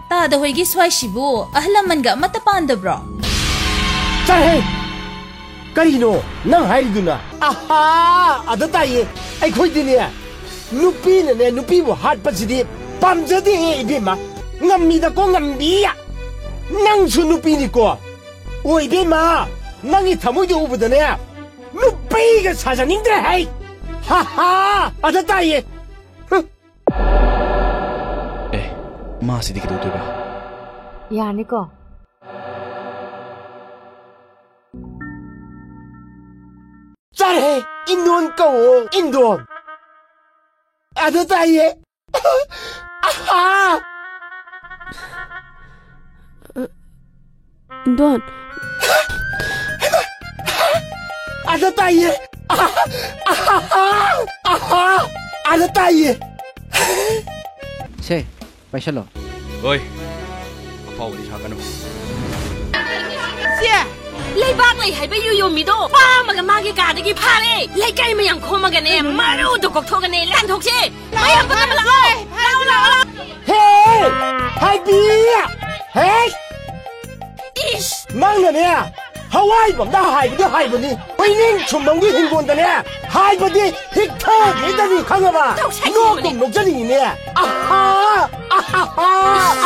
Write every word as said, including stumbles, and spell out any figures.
ꯇꯥꯗ ꯍꯣꯏꯒꯤ ꯁ꯭ꯋꯥꯏꯁꯤꯕꯨ ꯑꯍꯜ ꯂꯃꯟꯒ ꯑꯃꯠꯇ ꯄꯥꯟꯗꯕ꯭ꯔꯣ? ꯆꯠꯍꯦ! ꯀꯔꯤꯅꯣ ꯅꯪ ꯍꯥꯏꯔꯤꯗꯨꯅ? ꯑꯍꯥ! ꯑꯗ ꯇꯥꯏꯌꯦ꯫ ꯑꯩꯈꯣꯏꯗꯤꯅꯦ, ꯅꯨꯄꯤꯅꯅꯦ ꯅꯨꯄꯤꯕꯨ ꯍꯥꯠꯄꯁꯤꯗꯤ ꯄꯥꯝꯖꯗꯦꯍꯦ ꯏꯕꯦꯝꯃ꯫ ꯉꯝꯃꯤꯗꯀꯣ ꯉꯝꯕꯤ꯫ ꯅꯪꯁꯨ ꯅꯨꯄꯤꯅꯤꯀꯣ꯫ ꯑꯣ ꯏꯕꯦꯝꯃ, ꯅꯪꯒꯤ ꯊꯃꯣꯏꯗꯣ ꯎꯕꯗꯅꯦ ꯅꯨꯄꯤꯒ ꯁꯥꯖꯅꯤꯡꯗ꯭ꯔꯦ ꯍꯩ꯫ ꯍꯥ ꯍꯥ! ꯑꯗ ꯇꯥꯏꯌꯦ꯫ ꯍ꯫ ꯑꯦ, ꯃꯥꯁꯤꯗꯤ ꯀꯩꯗꯧꯗꯣꯏꯕ? ꯌꯥꯅꯤꯀꯣ? ꯆꯠꯂꯍꯦ! ꯏꯟꯗꯣꯟ ꯀꯧꯑꯣ, ꯏꯟꯗꯣꯟ! ꯑꯗꯨ ꯇꯥꯏꯌꯦ! ꯑꯍꯥ! ꯏꯟꯗꯣꯟ! ꯑꯗꯨ ꯇꯥꯏꯌꯦ! ꯑꯍꯥ! ꯑꯍꯥ! ꯑꯍꯥ! ꯑꯗꯨ ꯇꯥꯏꯌꯦ! ꯁꯦ, ꯄꯥꯏꯁꯜꯂꯣ꯫ ꯍꯣꯏ꯫ ꯑꯐꯥꯎꯕꯗꯤ ꯁꯥꯒꯅꯨ꯫ ꯆꯦ! ꯂꯩꯕꯥꯛ ꯂꯩ ꯍꯥꯏꯕ ꯌꯨ ꯌꯣꯟꯕꯤꯗꯣ ꯄꯥꯝꯃꯒ ꯃꯥꯒꯤ ꯀꯥꯗꯒꯤ ꯐꯥꯔꯦ꯫ ꯂꯩꯀꯥꯏ ꯃꯌꯥꯝ ꯈꯣꯝꯃꯒꯅꯦ, ꯃꯔꯨꯗꯣ ꯀꯣꯛꯊꯣꯛꯑꯒꯅꯦ ꯂꯥꯟꯊꯣꯛꯁꯦ꯫ ꯃꯌꯥꯝ ꯄꯨꯟꯅ ꯂꯥꯛꯑꯣ꯫ ꯂꯥꯛꯑꯣ, ꯂꯥꯛꯑꯣ, ꯂꯥꯛꯑꯣ꯫ ꯍꯦ! ꯍꯥꯏꯕꯤ! ꯍꯦ! ꯏꯁ! ꯅꯪꯅꯅꯦ, ꯍꯋꯥꯏ ꯄꯝꯗ ꯍꯥꯏꯕꯗꯤ ꯍꯥꯏꯕꯅꯤ꯫ ꯍꯨꯏꯅꯤꯡ ꯁꯨꯝꯕꯝꯒꯤ ꯍꯤꯡꯒꯣꯜꯗꯅꯦ, ꯍꯥꯏꯕꯗꯤ ꯍꯤꯛꯊꯒꯦꯗꯅꯤ, ꯈꯪꯉꯕ? ꯇꯧꯁꯟꯈꯤꯕꯅꯦ꯫ ꯅꯣꯛꯇꯨꯝ ꯅꯣꯛꯆꯅꯤꯡꯉꯤꯅꯦ꯫ ꯑꯍꯥ! ꯑꯍꯥꯍꯥ!